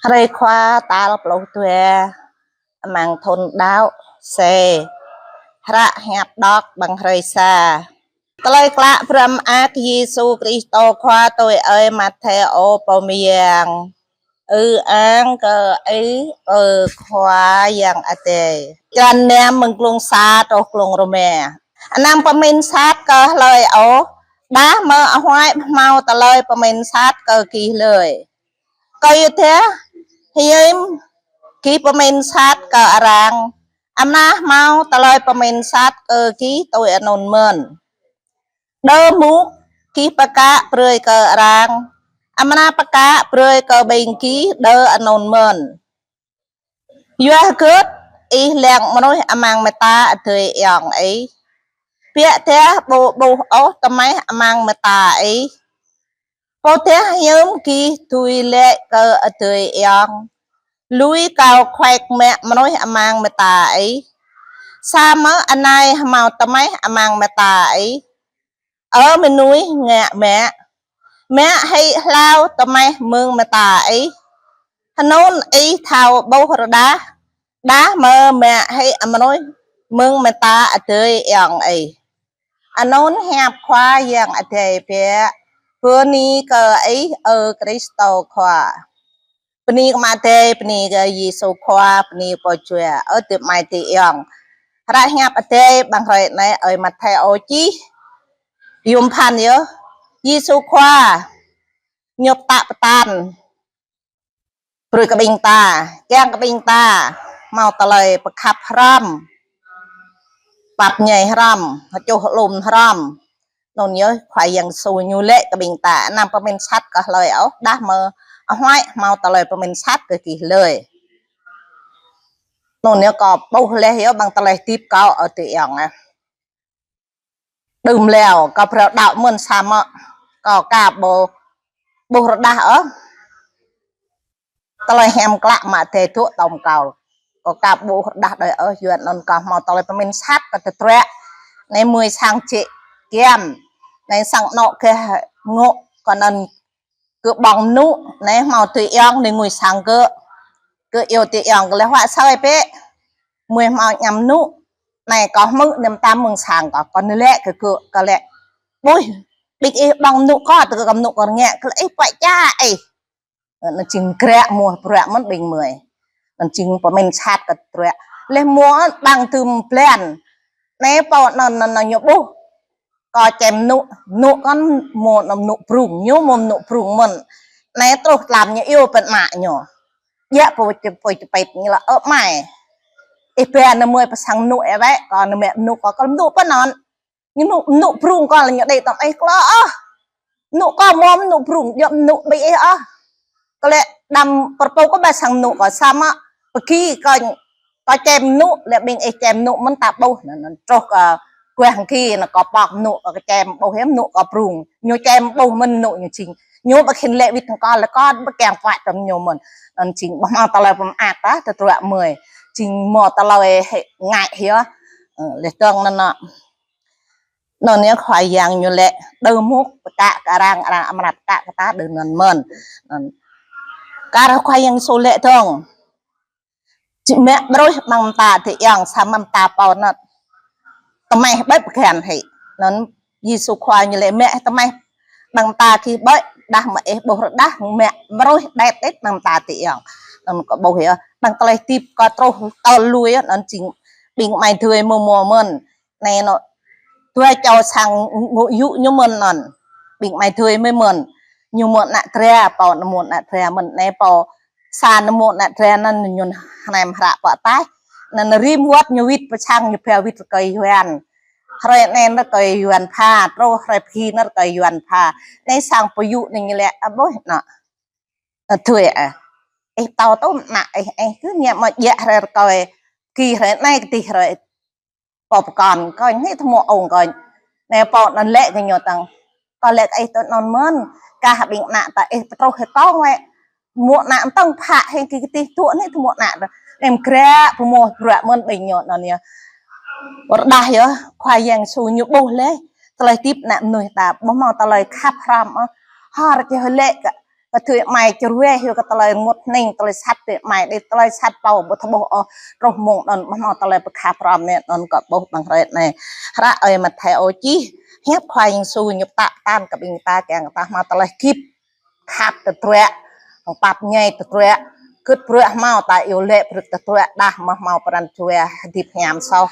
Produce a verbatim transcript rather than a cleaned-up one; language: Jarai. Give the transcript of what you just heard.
Hrơi Khua tal pluh dua amăng thun đăo C. Hră hiăp đŏk ƀăng hrơi sa. Tơlơi klă brăm ak Yêsu Kristô Khua tui ơi Matthêô pô mơyang. Ư-ang kơ Ih, ơ Khua Yang Adai. Črăn năm mơ̆ng glông sa truh glông rơma. Anăm pơmĭn sat kơ hlơi ôh, đah mơ̆ ahuăi hmâo tơlơi pơmĭn sat kơ gih lơi. Kơyuadah hiư̆m gih pơmĭn sat kơ arăng, amra hmâo tơlơi pơmĭn sat kơ gih tui anŭn mơ̆n. Đơ mŭk gih pơkă brơi kơ arăng, amra pơkă brơi kơ ƀing gih đơ anŭn mơ̆n. Yua hơget ih lăng mơnuih amăng mơta adơi ayŏng ih, biă dah ƀu ƀuh ôh tơmeh amăng mơta ih? Pô dah hiư̆m gih dưi laĭ kơ adơi ayŏng: Lui kâo khuek mă mơnuih amăng mơta ih, samơ̆ anai hmâo tơmeh amăng mơta ih? Ơ mơnuih ngă mă, mă hĭ hlâo tơmeh mơ̆ng mơta ih, hơnŭn ih thâo ƀuh rơđah, đah mơ̆ mă hĭ mơnuih mơ̆ng mơta adơi ayŏng ih. Anŭn hiăp Khua Yang Adai biă. Bơni kơ Ih, ơ Kristô Khua. Bơni kơ Ama Adai, bơni kơ Yêsu Khua, bơni Pô Jua. Ơ adơi amai adơi ayŏng, hră hiăp Adai ƀăng hrơi anai ơi Matthêô čih yôm phăn yơh. Yêsu Khua ñu pơtă pơtăn brơi kơ ƀing ta, kiăng kơ ƀing ta hmâo tơlơi pơkhăp hrŏm, pap ñai hrŏm, hơčuh alum hrŏm. Anŭn yơh Khua Yang Yêsu ñu laĭ kơ ƀing ta, anăm pơmĭn sat kơ hlơi ôh, đah mơ̆ ahuăi hmâo tơlơi pơmĭn sat kơ gih lơi. Anŭn yơh kâo ƀuh laih yơh ƀăng tơlơi hơdip kâo, ơ adơi ayŏng ah. Đưm leo kâo phrâo đăo mơ̆n samơ̆ kâo aka ƀu ƀuh rơđah ôh. Tơlơi hiam klă mă tơdruă tŏm kâo. Kâo aka ƀuh rơđah đơi ôh, yua anŭn kâo hmâo tơlơi pơmĭn sat kơ tơdruă. Anai mơi sang čĕ kiam, anai sang anŏ gah ngŏ, kơ anŭn gơ̆ ƀơ̆ng mơnŭ, anai hmâo adơi ayŏng anai ngui sang gơ̆. Gơ̆ iâu adơi ayŏng gơ̆ laĭ: Huă asơi bĕ, mơi hmâo añăm mơnŭ. Anai kâo hmư̆ anai mơtam mơ̆ng sang kâo, kâo nao laĭ kơ gơ̆, kâo laĭ: Ƀuh, ƀing ih ƀơ̆ng mơnŭ kâo, tơ kâo mơnŭ kâo rơngiă, kơ laĭ ih puă ča ih. Anŭn jing gră mơ̆ bruă mơ̆n ƀing mơi. Anŭn jing pơmĭn sat kơ tơdruă. Laih mơ̆ ƀăng tơm blan. Anai pô anŭn, anŭn, anŭn ñu ƀuh kâo čem mơnŭ, mơnŭ kâo mơ̆ anŭn mơnŭ brung, ñu mơ̆ mơnŭ brung mơ̆n. Anai truh tlam ñu iâu pơ ama ñu. Djă pô čơpơi čơpĕt ñu laĭ: Ơ amai, ih ba nao mơi pơ sang mơnŭ ih wơ̆t, kâo nao mă mơnŭ kâo, kâo mơnŭ pơ anŭn. Ñu mơnŭ, mơnŭ brung kâo lĕ ñu đĭ tŏm ih klâo ôh. Mơnŭ kâo mơ̆ mơnŭ brung, djŏ mơnŭ ƀing ih ôh. Kâo laĭ: Đăm pơrpô kâo ba sang mơnŭ kâo, samơ̆ pơgi kâo, kâo čem mơnŭ, laih ƀing ih čem mơnŭ mơ̆n ta ƀuh. Anŭn, anŭn truh kơ guah hơki, anŭn kâo pŏk mơnŭ kâo čem ƀuh yơh mơnŭ kâo brung. Ñu čem ƀuh mơ̆n mơnŭ ñu jing. Ñu ƀu khĭn laĭ wĭt hăng kâo, laih kâo ƀu kiăng puă tŏm ñu mơ̆n. Anŭn jing ƀu hmâo tơlơi pơmơak ta, tơdruă mơi. Jing hmâo tơlơi hĕ ngă hĭ yơh. Ơ, laih dơ̆ng anŭn, anŭn. Anŭn yơh Khua Yang ñu laĭ: Đơ mŭk pơkă kơ arăng, arăng amra pơkă kơ ta, đơ anŭn mơ̆n. Anŭn. Kar Khua Yang Yêsu laĭ dơ̆ng: Či mă bruih ƀăng mơta adơi ayŏng, samơ̆ mơta pô anŭn tơmeh ƀơi pơkăn hĭ. Anŭn Yêsu Khua ñu laĭ: Mă tơmeh ƀăng mơta gih ƀơi, đah mơ̆ ih ƀuh rơđah, mă bruih đĕt đĕt ƀăng mơta adơi ayŏng. Anŭn kâo ƀuh yơh, ƀăng tơlơi hơdip kâo truh tơl lui yơh, anŭn jing ƀing amai adơi mơ̆ mơ̆ mơ̆n. Anai anŭn, dua čô sang ngŏ yŭ ñu mơ̆n anŭn. Ƀing amai adơi mơ̆ mơ̆n. Ñu mơ̆ ană dra, pô anŭn mơ̆ ană dra mơ̆n. Anai pô sa anŭn mơ̆ ană dra anŭn ñu hrăm hră pơtaih. Anŭn rĭm wơ̆t ñu wĭt pơ sang ñu ba wĭt rơkơi Yuan. Hrơi anai rơkơi Yuan pha, truh hrơi pơgi anŭn rơkơi Yuan pha. Anai sang pơyŭ anai ñu laĭ: A ƀuh anŭn. Ơ adơi ah. Ih pơtô tŭ ană ih, ih kơ ñu mơ̆ djă hrơi rơkơi. Pơgi hrơi anai kơdih hrơi pô pơkŏn kơ ñu hĭ tơmŏ ong kơ ñu. Anai pô anŭn laĭ kơ ñu dơ̆ng. Kâo laĭ kơ ih tui anŭn mơ̆n, kah ƀing ană ta ih pơtruh hĭ kông wơ̆t. Mơ̆ ană tơ̆ng phă hĭ kơ kơdih tŭ anai tơmŏ ană ta. Anai mơ̆ gră pơmŏ bruă mơ̆n ƀing ñu anŭn yơh. Rơđah yơh, Khua Yang Yêsu ñu ƀuh laih tơlơi hơdip ană mơnuih ta, ƀu hmâo tơlơi khăp hrăm ôh. Hor čeh laĭ kơ Kơ tui amai čơruai hyu kơ tơlơi rơngot hning, tơlơi sat tui amai, đĭ tơlơi sat pô ƀu thâo ƀuh ôh. Truh mông anŭn ƀu hmâo tơlơi pơkha pơrăm anŭn, anŭn kơ ƀuh ƀăng hrĕt anai. Hră ơi Mattheo čih, hiăp Khua Yang Yêsu ñu pơtă pơtăn kơ ƀing ta kiăng ta hmâo tơlơi hơgĕt khăp tơdruă, hăng pap ñai tơdruă, gưt bruă hmâo ta iâu laĭ brưk tơdruă, đah mơ̆ hmâo pran jua hơdip hiam soh.